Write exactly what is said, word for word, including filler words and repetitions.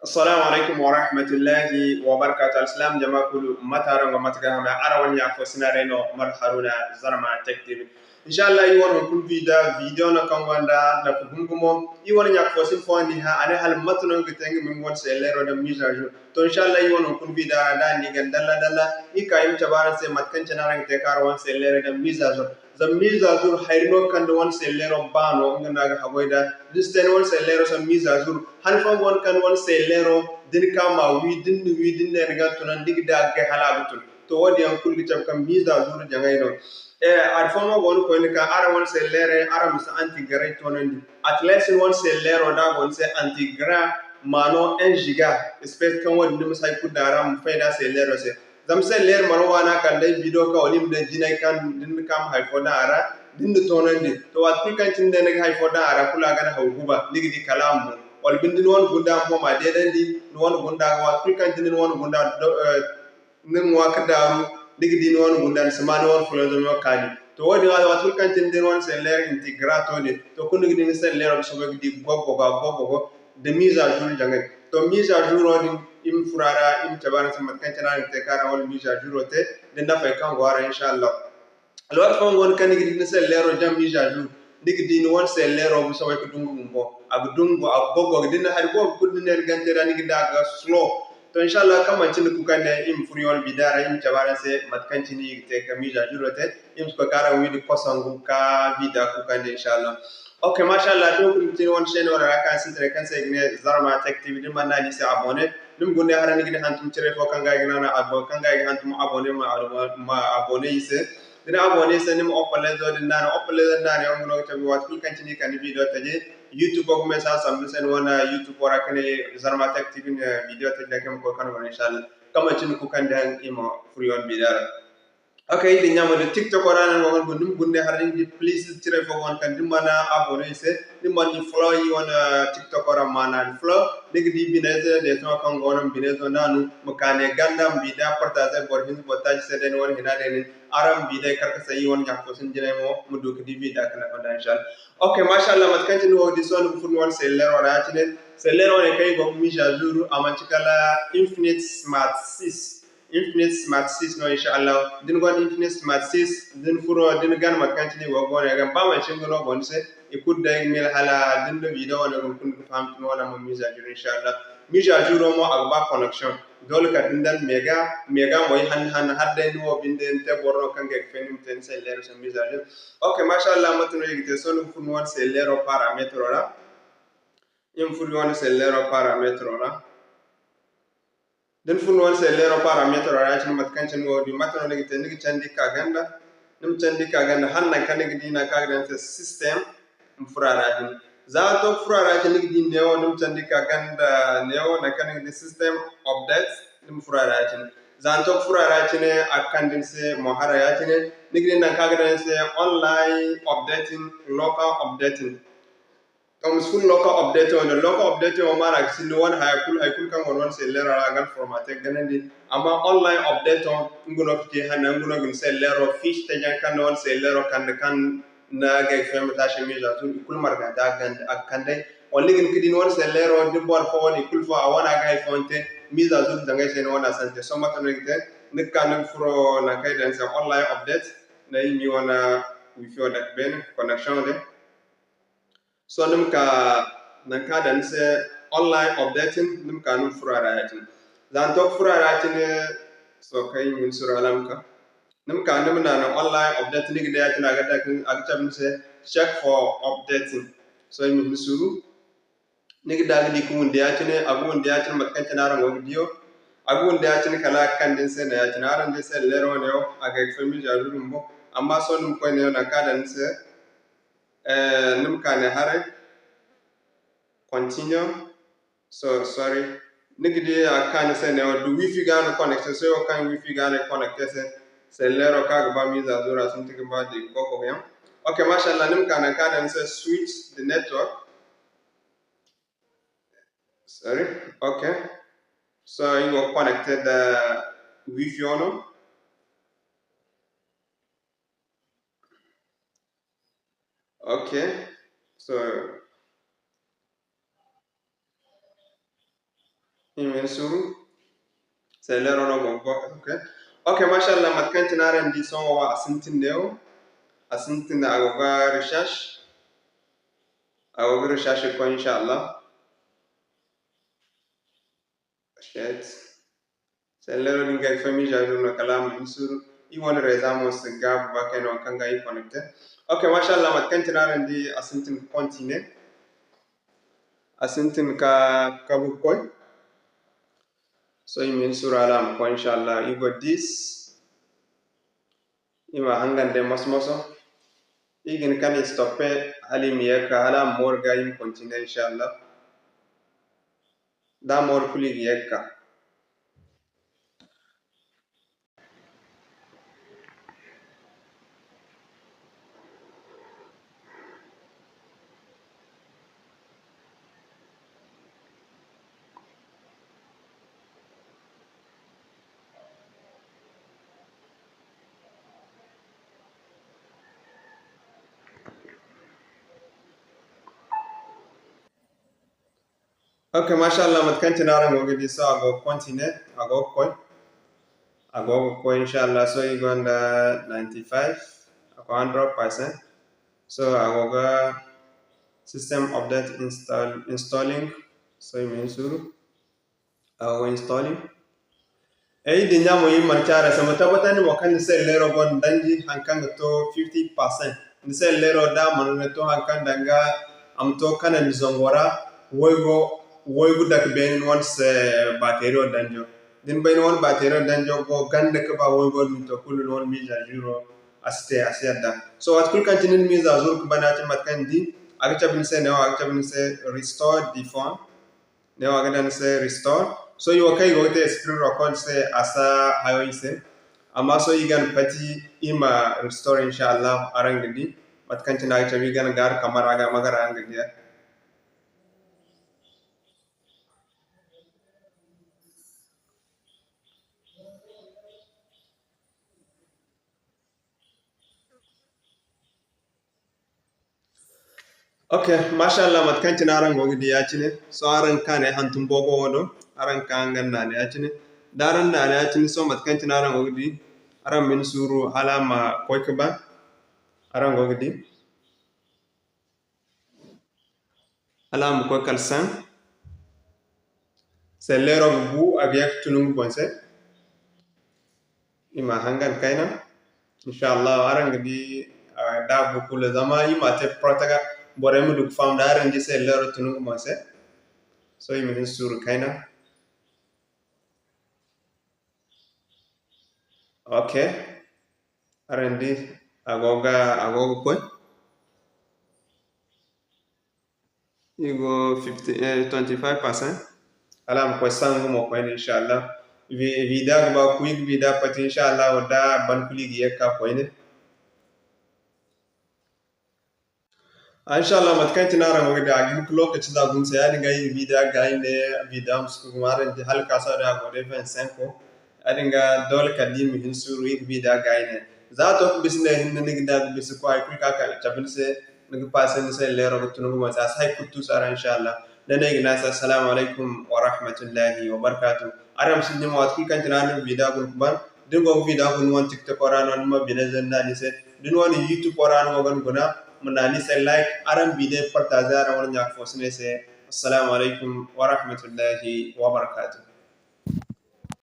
Assalamu alaikum wa rahmatullahi wa barakatuh. Alsilaam jama kulu, mate araŋ go, mate ga hamay? Araŋ wane ɲa fo sina day no, Umar Haruna, Zarma Tech T V. Inshallah, iri wane hunkuna video, video no kaŋ gonda nafa gumo gumo. Iri wane ɲa fo sin fo ni hã, a ne hala mate no nga ga te nga ma nga wane selleero daŋ mise à jour. To, inshallah, iri wane hunkuna video ra, da ni ga dalla dalla, iri ka iri ma cabe araŋ se mate kaŋ cine araŋ ga te ka araŋ wane selleero daŋ mise à jour. Zama mise à jour hayri no kaŋ da wane selleero ba no, nga no a ga haggoy nd'a. Da ni si te ni wane selleero se mise à jour, han fooyaŋ go no kaŋ ni wane selleero, da ni ka ma wi, da ni na wi, da ni ne ni ga a tunandi, ni ga di a ga gay hala a ga tun. To, wo-din yaŋ kulu ga cabe kaŋ mise à jour jaŋay no. Eh, hari fooyaŋ mo go no koyne kaŋ araŋ wane selleerey, araŋ ma si anti-garay toonandi. At least ni wane selleero da a go ni se anti-gara ma no un giga space kaŋ wo-din ni ma si hay kulu daŋ a ra, ma fay da selleero se. Zama selleer mana waana kala day video kaŋ wala i ma ne jinay kaŋ da ni na ka ma hay fo daŋ a ra, da ni na toonandi. To, waati kulu kaŋ cine day ni ga hay fo daŋ a ra, kulu a ga naŋ haw guba, ni ga di kala a ma boŋ. Wala binde ni wane gunda mo ma deedandi, ni wane gunda ga waati kulu kaŋ cine ni wane gunda do, eh, ni ma ŋwa ka daaru, ni ga di ni wane gunda, ni si ma ni wane fulanzamyaŋ kaani. To, wo-din ra, waati kulu kaŋ cine day ni wane selleer integrato din, to, kulu ni ga di ni selleero ga soobay ga di gogo ga gogo ga da mise à jour jaŋay. To, mise à jour wo-din, iri ma furo a ra, iri ma cabe araŋ se mate kaŋ cine araŋ ga te ka araŋ wane mise à jour wo te, da nafey kaŋ go a ra, inshallah. Alwaati fooyaŋ go no kaŋ ni ga di ni selleero jaŋ mise à jour, ni ga di ni wane selleero ga soobay ga dungu bumbo. A ga dungu, a ga gogo, da ni na hari boobo kulu da ni ne ni gante ra, ni ga di a ga slow. To, inshallah, kaŋ manci ni kukande, iri ma furo iri wane video ra, iri ma cabe araŋ se mate kaŋ cine iri ga te ka mise à jour wo te. Iri ma si koy ka araŋ wi nda kosangu ka video kukandi, inshallah. Ok, mashallah, da ni kulu ga ti ni wane chaîne wane ra kaŋ sintinay kaŋ se i ga ne Zarma Tech T V, da ni mana naŋ a ni se abonné, ni ma guna day haray ni ga di hantum cire fo kaŋ ga i ga naana abonné, kaŋ ga i ga hantum abonné, ma abonné, ma abonné i se. Da ni abonné i se, ni ma opalezo din naana, opalezo din naana yaŋ no ga cabe waati kulu kaŋ cine i kande video taji. YouTube wo ga message sambu ni se ni wane YouTube wo ra ka ne Zarma Tech T V ne video taji da kaŋ ma koy kande wane, inshallah. Kaŋ manci ni kukandi haŋ i ma furo iri wane video ra. Ok, iri din ɲaama da TikTok ra no ni go ga guna, ni ma guna day haray ni ga di please cire fo go no kaŋ da ni mana abonné i se, da ni mana ni follow iri wane TikTok ra ma naanu follow, ni ga di binayze day sohõ kaŋ go no ma binayzo naanu, ma ka ne ganda ma bi da partager boro hinza boro taaci se day ni wane hina day nin, araŋ ma bi day karkasay iri wane ɲa fo sinda jinay mo ma du ga di video kaŋ nafa nda inshallah. Ok, mashallah, mate kaŋ cine ni go ga di sohõ ni ga furo ni wane selleero ra ya-cine, selleero wane kaŋ iri go ga mise à jour, a manci kala Infinix Smart six. Infinix Smart six no, inshallah. Da ni gonda Infinix Smart six, da ni furo, da ni gana mate kaŋ cine i go ga gooney gana, ba manci nga no go ni se, i kulu day ga miila hala da ni na video wane guna kulu ni ga faham tuma wane mo mise à jour, inshallah. Mise à jour mo a ga ba connection. Doole kala da ni daŋ mega, mega mo i hanno hanno hala day ni wo binde ni te boro no kaŋ ga ay ga fay ni ma te ni selleero se mise à jour. Ok, mashallah, mate no i ga te sohõ ni ga furo ni wane selleero parametro ra. Iri ma furo iri wane selleero parametro ra. Da ni furo ni wane selleero parametro ra ya-cine mate kaŋ cine ni go ga di, mate no ni ga te, ni ga candi ka ganda, ni ma candi ka ganda hala nangu kaŋ ni ga di nangu kaŋ a ga daŋ ni se system, ma furo a ra ya-cine. Za ni to ka furo a ra ya-cine, ni ga di neewo, ni ma candi ka ganda neewo nangu kaŋ ni ga di system update, ni ma furo a ra ya-cine. Za ni to ka furo a ra ya-cine, a ga kande ni se mo haray ya-cine, ni ga di nangu kaŋ a ga daŋ ni se online updating, local updating. To, ma si furo local update wo, da local update wo maana ga sinda wane haya kulu, hay kulu kaŋ go no wane selleero ra, a ga ni formater ga ganandi. Amma online update wo, nga no ga te hanno, nga no ga ni selleero fiche taji yaŋ kaŋ no wane selleero kande kaŋ ni ga ay ga faham taasi mise à jour, i kulu marganta a ga kande. Wala ni ga hin ga di ni wane selleero, da boro fo wane i kulu fo, a wane a ga hay fooyaŋ te, mise à jour zaŋay se ni wane a si te. Sohõ mate no ni ga te, ni ga ka ni ga furo nangu kaŋ i daŋ ni se online update, ni ma iri wane wifi wo dake beene, connection din. Sohõ ni ma ka nangu kaŋ a daŋ ni se online updating, ni ma ka ni ma furo a ra ya-cine. Za ni to ka furo a ra ya-cine, sohõ kaŋ iri ma hin suuru hala a ma ka. Ni ma ka ni ma naanu online update, ni ga di ya-cine a ga daŋ, a ga cabe ni se check for updating. Sohõ iri ma hin suuru. Ni ga di a ga di ka windi ya-cine, a ga windi ya-cine mate kaŋ cine araŋ go ga di wo. A ga windi ya-cine kala a ga kande ni se no ya-cine. Araŋ di selleero wane wo, a ga ay ga fay mise à jour bumbo. Amma sohõ ni ma koy neewo nangu kaŋ a daŋ ni se. Eh, ni ma ka ne haray. Continue. So, sorry. Ni ga di a ga ka ni se neewo, da wifi ga no connecté, sohõ wo kaŋ wifi ga no connecté se, selleero kaŋ a ga ba mise à jour a sintin ga ba da i ga koy koy yaŋ. Ok, mashallah, ni ma ka nangu kaŋ a daŋ ni se switch the network. Sorry. Ok. So, iri go ga connecté da wifi wo no. Ok. So, I ma hin suuru. Selleero no go ga go. Ok. Ok, masha Allah, mate kaŋ cine araŋ di sohõ wo, a sintin neewo. A sintin, a go ga recherche. A go ga recherche koy, insha Allah. Shit. Selleero din ga ay ga fay mise à jour no, kala a ma hin suuru. I wane réseau mo si gaabu ba kayna waŋ kaŋ ga i connecté. Ok, masha Allah, mate kaŋ cine araŋ di, a sintin ka continuer. A sintin ka, ka bu ga koy. Sohõ i ma hin suuru hala a ma koy, insha Allah. I go dix. I ma hangan day moso-moso. I ga hin ka ni stoppe hala i ma ye ga ka, hala a ma mooru ga, i ma continuer, insha Allah. Da a mooru kulu i ga ye ga ka. Ok, masha Allah, mate kaŋ cine araŋ go ga di, sohõ a go ga continuer, a go ga koy. A go ga koy, insha Allah, sohõ i gonda ninety-five, a koy hundred percent. Sohõ a go ga system update install, installing, sohõ i ma hin suuru. A go ga installing. Ay din ɲa mo, iri mana caara se, ma tabbatandi mo kaŋ ni selleero gonda danji, haŋ kaŋ ga to fifty percent. Ni selleero da a mana to haŋ kaŋ danga a ma to kanandi zango ra, waygu, waygu dake beene ni wane se, bateriyo danjo. Da ni bay ni wane bateriyo danjo go ganda ka ba waygu din to kulu, ni wane mise à jour a si te, a si yadda. Sohõ waati kulu kaŋ cine ni mise à jour ga ban, ya-cine mate kaŋ ni di, a ga cabe ni se neewo, a ga cabe ni se restore the phone. Neewo a ga daŋ ni se restore. Sohõ i wo kaŋ i go ga te screen record se, a si hayo i se. Amma sohõ i ga ni pati, i ma restore, insha Allah, araŋ ga di mate kaŋ cine a ga cabe, i ga ni gaaru kamara ga, ma gar araŋ ga di. Ok, masha Allah, mate kaŋ cine araŋ go ga di ya-cine, sohõ araŋ ga ka ne hantum boobo wo do, araŋ ga ka nga naana ya-cine. Da araŋ naana ya-cine, sohõ mate kaŋ cine araŋ go ga di, araŋ ma ni suuru hala a ma koy ka ban, araŋ go ga di. Hala a ma koy kala saŋ. Selleero ga bu, a ga ye ga tun nga boŋ se. I ma hangan kayna. Insha Allah, araŋ ga di, ah, da a bu kulu, zama i ma te protège, borey ma du ga faham da araŋ di selleero tun nga boŋ se. Sohõ i ma hin suuru kayna. Ok. Araŋ di, a go ga, a go ga koy. I go fifty, eh, twenty-five percent. Hala a ma koy sangu mo koyne, insha Allah. Vi-, vida ga ba ku, i ga vida pati, insha Allah, da a ban kulu i ga ye ga ka koyne. Ah, insha Allah, mate kaŋ cine araŋ go ga di, a ga hin ka lokaci za gumo se, ya-din ga iri ga vida gaayi ne, vida ma si ka gumo araŋ di hala ka sohõ day a go day vingt-cinq. Ya-din ga doole kala da i ma hin suuru, iri ga vida gaayi ne. Za a to ka bisa ne hinne, ni ga da ga bisa ko, hay kulu kaŋ a ka ga cabe ni se, ni ga paase ni se leero ga tun gumo se, a si hay kulu tuusu araŋ, insha Allah. Da ne ay ga ne a se, assalamu alaykum wa rahmatullahi wa barakatuh. Araŋ ma sinda ni ma waati kulu kaŋ cine araŋ na vida guna ga ban. Da ni go ga vida guna, ni wane TikTok ra no, ni ma bine zanda ni se. Da ni wane YouTube ra no, ni go ga guna, ma naŋ ni se like. Araŋ ma bi day partager araŋ wane ɲa-ka-fo-siney se. Assalamu alaykum wa rahmatullahi wa barakatuh.